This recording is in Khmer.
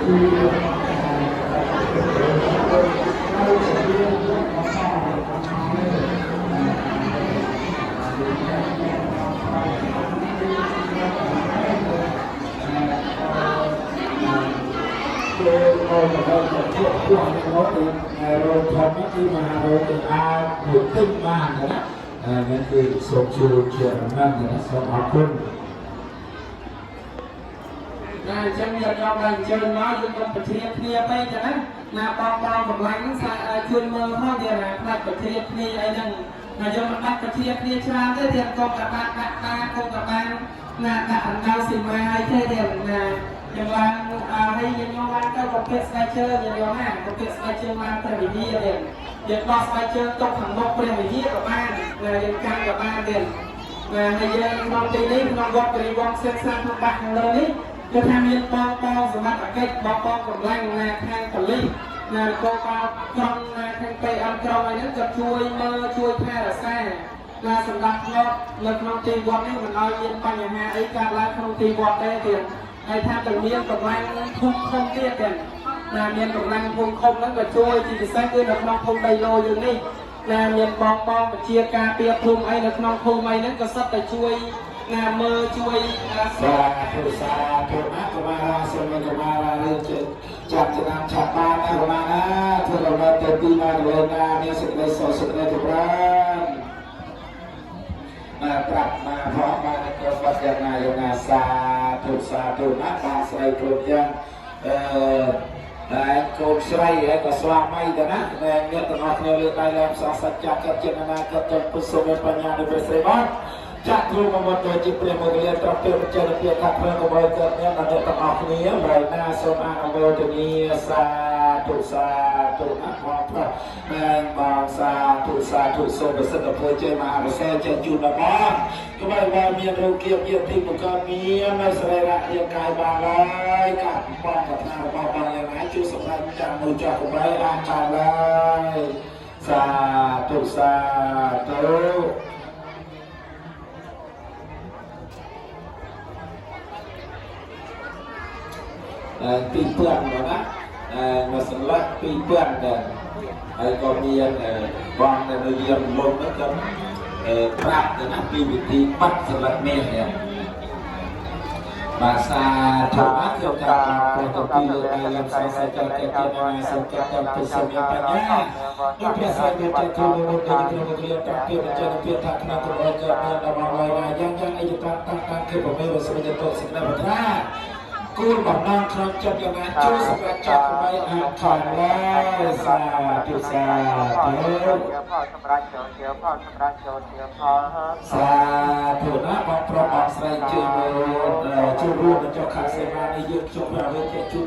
គឺមកដល់ទៅពួកពួកនោះទីរោងធំនេះគឺមហារោងទាំងអាចមួយទិញបានណានេះគឺសូមជួយជាដំណឹងណាសូមអរគុណ ណាអញ្ចឹងញាតិញោមដែលអញ្ជើញមកយើងកុំប្រជ្រៀបគ្នាពេកចឹងណាណាបងបងកម្លាំងហ្នឹងសាជួយមើលផងទៀតណាផ្លាច់ប្រជ្រៀបគ្នាអីហ្នឹងណាយើងមិនបាច់ប្រជ្រៀបគ្នាច្រើនទេទៀតកុំតែបានដាក់តាកុំតែបានណាដាក់អណ្ដៅស៊ីម៉ាអីទេទៀតណាយើងឡើងហើយញាតិញោមឡើងទៅក៏ពាក់ស្បែកជើងញាតិញោមណាក៏ពាក់ស្បែកជើងឡើងព្រះវិហារទៀតយើងដោះស្បែកជើងទុកខាងមុខព្រះវិហារក៏បានណាយើងកាន់ក៏បានទៀតណាហើយយើងក្នុងទីនេះក្នុងវត្តគិរីវង្សសេនសានក្នុងបាក់ខាងលើនេះគឺថាមានបងបងសមត្ថកិច្ចបងបងកម្លាំងណាខាងប៉ូលីសណានគរបាលក្រុងណាខាង PM ក្រុងអីហ្នឹងក៏ជួយមើលជួយថែរក្សាណាសម្រាប់ធ្លាប់នៅក្នុងទីវត្តនេះមិនឲ្យមានបញ្ហាអីកើតឡើងក្នុងទីវត្តទេទៀតហើយថាតែមានកម្លាំងភូមិឃុំទៀតទៀតណាមានកម្លាំងភូមិឃុំហ្នឹងក៏ជួយជាពិសេសគឺនៅក្នុងភូមិដីឡូយើងនេះណាមានបងបងវិជាការពារភូមិអីនៅក្នុងភូមិអីហ្នឹងក៏សុទ្ធតែជួយណាមើលជួយ សាធុសាធុណាកមារាសូមកមារារឿងចាប់ឆ្នាំឆាប់បានណាកមាណាធ្វើដំណើរទៅទីណាកន្លែងណាមានសេចក្តីសុខសេចក្តីចម្រើនបាទប្រាប់មកផងបាទក៏បាត់យ៉ាងណាយ៉ាងណាសាធុសាធុណាបាទស្រីគ្រប់យ៉ាងអឺតែកូនស្រីហើយក៏ស្វាមីទៅណាតែអ្នកទាំងអស់គ្នាលើកដៃឡើងសោះសច្ចៈកិច្ចចេតនាកិច្ចពុទ្ធសូមមានបញ្ញានៃព្រះស្រីបាទចាក់គ្រូមកមកទៅជាព្រះមោគលាត្រង់ពេលបច្ចេកភាពថាព្រះកុំឲ្យកើតមានដល់អ្នកទាំងអស់គ្នាហើយណាសូមអនុមោទនាសាធុសាធុណាបងប្រុសមែនបងសាធុសាធុសូមប្រសិទ្ធភាពជ័យមហាប្រសើរចេញជូនដល់បងកុំឲ្យបងមានរោគាជាទីបង្កើតមាននៅសរីរៈរាងកាយបានឡើយកាបងប្រាថ្នារបស់បងយ៉ាងណាជួយសម្រេចចាំមួយចោះកុំឲ្យអាចកើតឡើយសាធុសាធុ 2000ដល់ណាមួយសន្លឹក2000ដែរហើយក៏មានបងដែលនៅយាមលំហ្នឹងក៏ប្រាប់ទៅណាពីវិធីបាត់សន្លឹកមាសនេះបាទសាធុណាខ្ញុំការព្រះតពីលើដៃឡើងសរសើរចិត្តចិត្តណាសូមចិត្តទៅពុទ្ធសូមមានបញ្ញាដូចព្រះស្រីមានចិត្តទូលមុនដូចព្រះវិទ្យាប្រាប់ពីបច្ចេកភាពថាក្នុងកម្រិតកើតមានដល់បងឡើយណាយ៉ាងយ៉ាងអីតាំងតាំងតាំងគឺប្រមេរសមិទ្ធសេចក្តីប្រាថ្នាគូលបំណងក្នុងចិត្តយ៉ាងណាជួយសម្រាប់ចាក់កុំឲ្យអាខំឡើយសាធុសាធុ ជាផលសម្រាប់ចូលជាផលសម្រាប់ចូលជាផល សាធុណាបងប្រុសបងស្រីជួយមើលជួយរួមបញ្ចុះខាងសេវានេះយើងខ្ញុំព្រះវិទ្យាជួយ